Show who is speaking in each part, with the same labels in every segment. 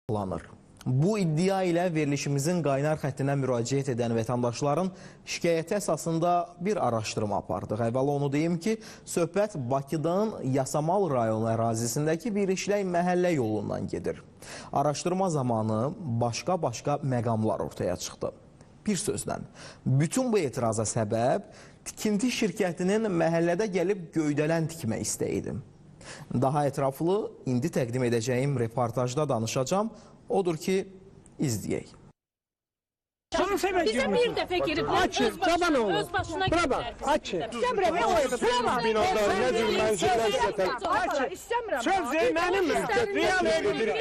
Speaker 1: Planır. Bu iddia ilə verilişimizin qaynar xəttinə müraciət edən vətəndaşların şikayəti əsasında bir araşdırma apardıq. Əvvəla onu deyim ki, söhbət Bakıdan Yasamal rayonu ərazisindəki bir işlək məhəllə yolundan gedir. Araşdırma zamanı başqa-başqa məqamlar ortaya çıxdı. Bir sözlə, bütün bu etiraza səbəb tikinti şirkətinin məhəllədə gəlib göydələn tikmək istəyidir. Daha ətraflı indi təqdim edəcəyim reportajda danışacağam. Odur ki, izləyək.
Speaker 2: Bizə bir dəfə giriblər, öz başına giriblər.
Speaker 3: İstəmirəm, o evi.
Speaker 4: Binalar, nə cür mənzillər istətər.
Speaker 3: İstəmirəm.
Speaker 4: Söz mənim real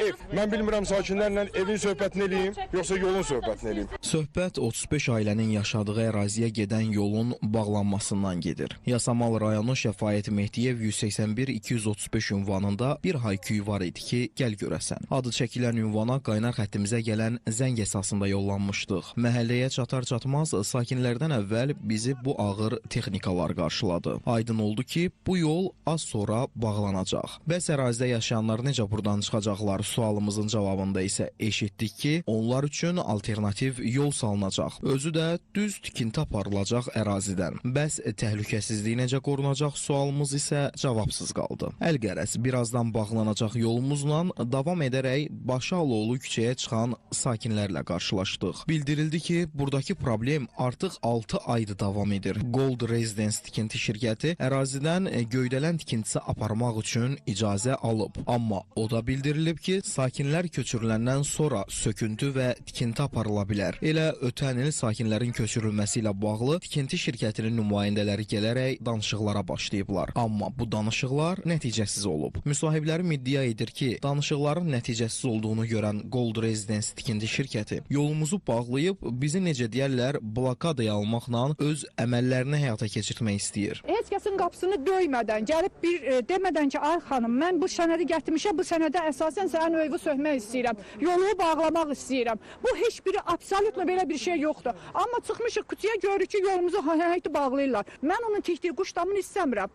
Speaker 4: ev. Mən bilmirəm sakinlərlə evin söhbətini eləyim, yoxsa yolun söhbətini eləyim.
Speaker 1: Söhbət 35 ailənin yaşadığı əraziyə gedən yolun bağlanmasından gedir. Yasamal rayonu Şəfaət Mehdiyev 181-235 ünvanında bir hayküy var idi ki, gəl görəsən. Adı çəkilən ünvana qaynar xəttimizə gələn zəng əsasında yollanmışdıq. Məhəlləyə çatar-çatmaz sakinlərdən əvvəl bizi bu ağır texnikalar qarşıladı. Aydın oldu ki, bu yol az sonra bağlanacaq. Bəs ərazidə yaşayanlar necə buradan çıxacaqlar sualımızın cavabında isə eşitdik ki, onlar üçün alternativ yol salınacaq. Özü də düz tikinti aparılacaq ərazidən. Bəs təhlükəsizliyi necə qorunacaq sualımız isə cavabsız qaldı. Əlqərəz birazdan bağlanacaq yolumuzla davam edərək Başaloğlu küçəyə çıxan sakinlərlə qarşılaşdıq. Bildirildi ki, buradakı problem artıq 6 aydır davam edir. Gold Residence tikinti şirkəti ərazidən göydələn tikintisi aparmaq üçün icazə alıb. Amma o da bildirilib ki, sakinlər köçürüləndən sonra söküntü və tikinti aparıla bilər. Elə ötən il sakinlərin köçürülməsi ilə bağlı tikinti şirkətinin nümayəndələri gələrək danışıqlara başlayıblar. Amma bu danışıqlar nəticəsiz olub. Müsahiblərim iddia edir ki, danışıqların nəticəsiz olduğunu görən Gold Residence tikinti şirkəti yolumuzu bağlayıb bizi necə deyərlər blokadaya almaqla öz əməllərini həyata keçirtmək istəyir.
Speaker 3: Heç kəsin qapısını döymədən, gəlib bir demədən ki, ay xanım, mən bu sənədi gətirmişəm, bu sənədə əsasən sənin evi sökmək istəyirəm, yolu bağlamaq istəyirəm. Bu heç biri absolutno belə bir şey yoxdur. Amma çıxmışıq küçəyə, görürük ki, yolumuzu həyəti bağlayırlar. Mən onun tikdiyi quş damını istəmirəm.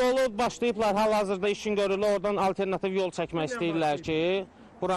Speaker 5: Yolu başlayıblar, hal-hazırda işin görürlər, oradan alternativ yol çəkmək istəyirlər ki,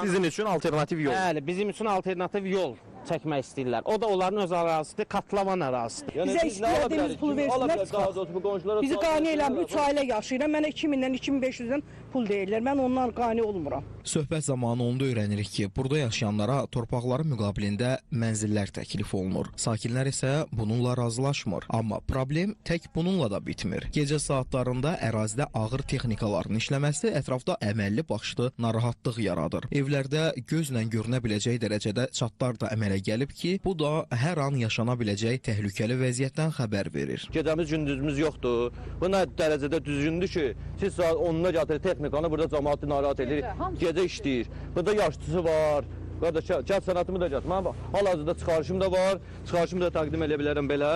Speaker 1: sizin üçün alternativ yol.
Speaker 5: Bəli, bizim üçün alternativ yol çəkmək istəyirlər. O da onların öz ərazisidir, katlavan ərazisidir.
Speaker 6: Bizə istədiyimiz pulu versinlər, çıxaq. Bizi qane eləmir, 3 ailə yaşayıram. Mənə 2000-dən, 2500-dən pul deyirlər. Mən ondan qane olmuram.
Speaker 1: Söhbət zamanı onu da öyrənirik ki, burada yaşayanlara torpaqları müqabilində mənzillər təklif olunur. Sakinlər isə bununla razılaşmır. Amma problem tək bununla da bitmir. Gecə saatlarında ərazidə ağır texnikaların işləməsi ətrafda əməlli başlı narahatlıq yaradır. Evlərdə gözlə görünə biləcək dərəcədə çatlar da əmələ gəlib ki, bu da hər an yaşana biləcək təhlükəli vəziyyətdən xəbər verir.
Speaker 7: Gecəmiz gündüzümüz yoxdur. Bu nə dərəcədə düzgündür ki, siz saat 10-da gətirir texnikanı, burada cəmaatı narahat edir, gecə işləyir. Burada yaşlısı var. Qardaş, gəl sənətimi də gətir. Mənim hal-hazırda çıxarışım da var. Çıxarışımı da təqdim eləyə bilərəm belə.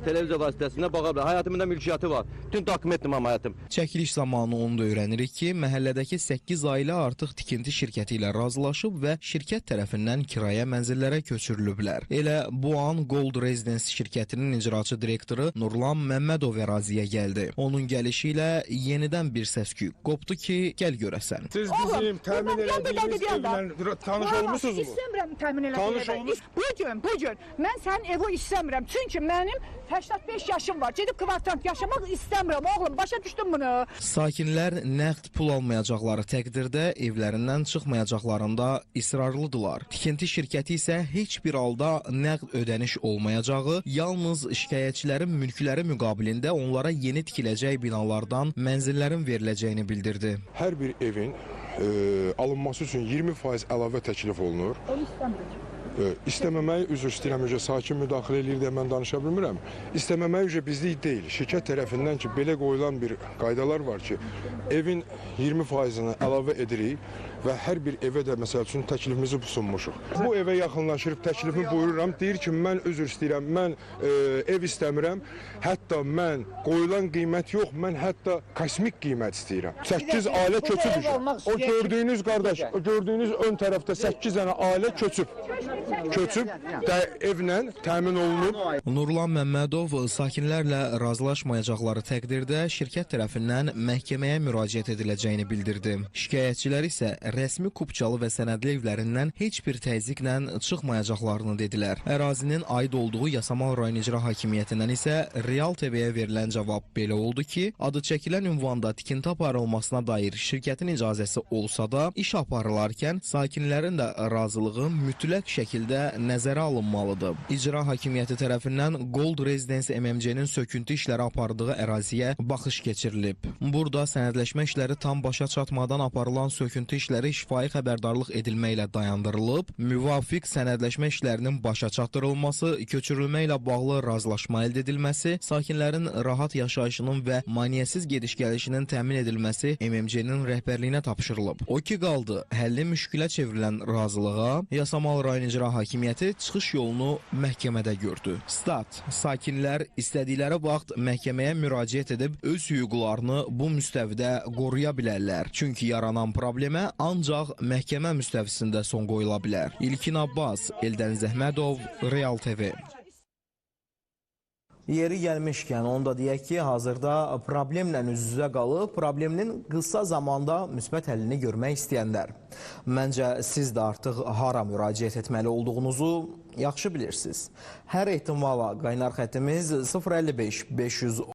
Speaker 7: Televiziya vasitəsilə baxa bilərəm. Həyatımın da mülkiyyəti var. Bütün dokumentdir mənim həyatım.
Speaker 1: Çəkiliş zamanı onu da öyrənirik ki, məhəllədəki 8 ailə artıq tikinti şirkəti ilə razılaşıb və şirkət tərəfindən kirayə mənzillərə köçürülüblər. Elə bu an Gold Residence şirkətinin icraçı direktoru Nurlan Məmmədov əraziyə gəldi. Onun gəlişi ilə yenidən bir səs-küy qopdu ki, gəl görəsən.
Speaker 4: Siz bizim təmin elədiyimiz evlə tanış olmusunuz?
Speaker 3: İstəmirəm təmin eləmək. Bu gün mən sənin evi istəmirəm. Çünki mənim 85 yaşım var. Gedib kvartant yaşamaq istəmirəm oğlum. Başa düşdün bunu?
Speaker 1: Sakinlər nəqd pul almayacaqları təqdirdə evlərindən çıxmayacaqlarında israrlıdırlar. Tikinti şirkəti isə heç bir halda nəqd ödəniş olmayacağı, yalnız şikayətçilərin mülkləri müqabilində onlara yeni tikiləcək binalardan mənzillərin veriləcəyini bildirdi.
Speaker 4: Hər bir evin alınması üçün 20% əlavə təklif olunur.
Speaker 3: Onu istəmirik.
Speaker 4: İstəməməyi, üzr istəyirəm, sakin müdaxilə eləyir deyə mən danışa bilmirəm. İstəməməyi üzr bizlik deyil. Şirkət tərəfindən ki, belə qoyulan bir qaydalar var ki, evin 20%-ni əlavə edirik və hər bir evə də məsəl üçün təklifimizi sunmuşuq. Bu evə yaxınlaşırıb təklifimi buyururam, deyir ki, mən üzr istəyirəm, mən ev istəmirəm, hətta mən qoyulan qiymət yox, mən hətta kosmik qiymət istəyirəm. 8 ailə köçüb. O gördüyünüz qardaş, o gördüyünüz ön tərəfdə 8 dənə ailə köçüb. Köçüb də evlə təmin olunub.
Speaker 1: Nurlan Məmmədov sakinlərlə razılaşmayacaqları təqdirdə şirkət tərəfindən məhkəməyə müraciət ediləcəyini bildirdi. Şikayətçilər isə rəsmi kupçalı və sənədli evlərindən heç bir təzyiqlə çıxmayacaqlarını dedilər. Ərazinin aid olduğu Yasamal rayon İcra Hakimiyyətindən isə Real TV-yə verilən cavab belə oldu ki, adı çəkilən ünvanda tikinti aparılmasına dair şirkətin icazəsi olsa da, iş aparılarkən sakinlərin də razılığı mütləq şəkildə nəzərə alınmalıdır. İcra Hakimiyyəti tərəfindən Gold Residence MMC-nin söküntü işləri apardığı əraziyə baxış keçirilib. Burada sənədləşmə işləri tam başa çatmadan aparılan söküntü işləri şifahi xəbərdarlıq edilməklə dayandırılıb, müvafiq sənədləşmə işlərinin başa çatdırılması, köçürülmə ilə bağlı razılaşma əldə edilməsi, sakinlərin rahat yaşayışının və maneəsiz gediş-gəlişinin təmin edilməsi MMC-nin rəhbərliyinə tapşırılıb. O ki qaldı, həlli müşkülə çevrilən razılığa Yasamal rayon İcra Hakimiyyəti çıxış yolunu məhkəmədə gördü. Stat: sakinlər istədikləri vaxt məhkəməyə müraciət edib öz hüquqlarını bu müstəvidə qoruya bilərlər. Çünki yaranan problemə ancaq məhkəmə müstəvisində son qoyula bilər. İlkin Abbas, Eldəniz Əhmədov, Real TV. Yeri gəlmişkən, onu da deyək ki, hazırda problemlə üz-üzə qalıb, probleminin qısa zamanda müsbət həllini görmək istəyənlər. Məncə, siz də artıq hara müraciət etməli olduğunuzu yaxşı bilirsiniz. Hər ehtimala qaynar xəttimiz 055 500